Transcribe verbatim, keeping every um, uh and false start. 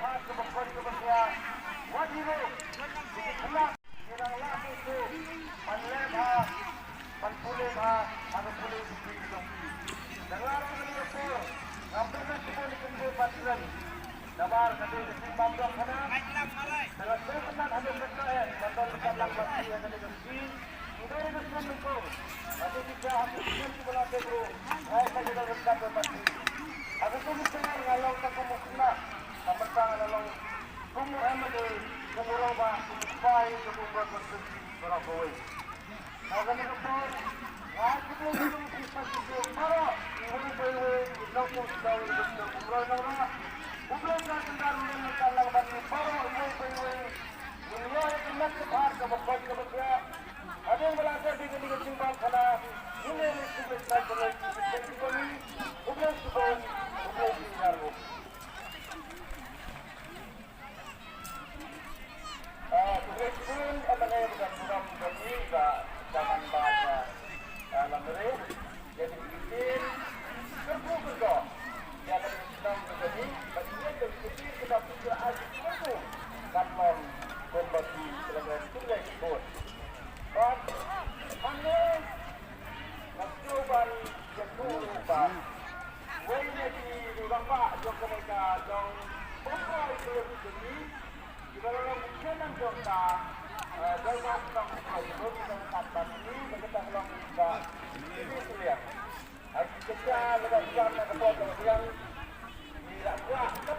Kaba khot kaba khia, wat hi ruh ki khynnah ki dang lah sngewthuh ban leh bha, ban pule bha ha ka pule jong ki. Dang lah ruh kane ka por ngam don na shibun ki kynthei ba kren. Namar ka dei ka jingbam dohkha na. Dang lah sngewtynnat haduh katta eh ban don ka lang baki ha kane ka sngi. Nga dei ka sngewthuh ba ki kynthei ha ki sngi kiba la dep ruh nga ai ka jingryngkat ban baki. Ha ka sngi nga long tang kum u khynnah. Ka mynta nga long kum u MLA, kum u rangbah, kum u spy jong u Umroi constituency baroh kawei. Ha kane ka por nga ai khublei ïa phi, phi baroh iwei pa iwei, i nongpynshong ïa ka shnong Umroi Nongrah. Khublei ka jingkyrkhu ïa ka lang bad ngi baroh iwei pa iwei. Ngin ïoh ïa ka met ka phad kaba koit kaba khiah. Hadien ba la dep ïa kane ka jingbam khana, ngin ïa leit sngewbha sngewbha sngewbha sngewbha. Khublei shibun, khublei shibun. Ah, khublei shibun, ah, mynne ba don burom jong ngi, ba Chairman Bah, ah, Lamre, ïa ka jingkyrkhu kyrdoh ïa ka shnong jong ngi, ba ngi ïa ka jingkyrkhu kyrdoh ïa ka shnong jong ngi, ka long kumba ki la ong, khublei shibun. Bad hangne nga sngewbha ban ïathuh ruh ba wei na ki rangbah jong kane ka dong Umroi Group jong ngi, kiba la long ki chairman jong ka, eh, Dorbar Shnong Umroi Group, kiba la kat bad ngi, ba kata ka long ka Sri Suliang. Ai ki kynja lada jan na ka por ka biang, ngi la kwah ka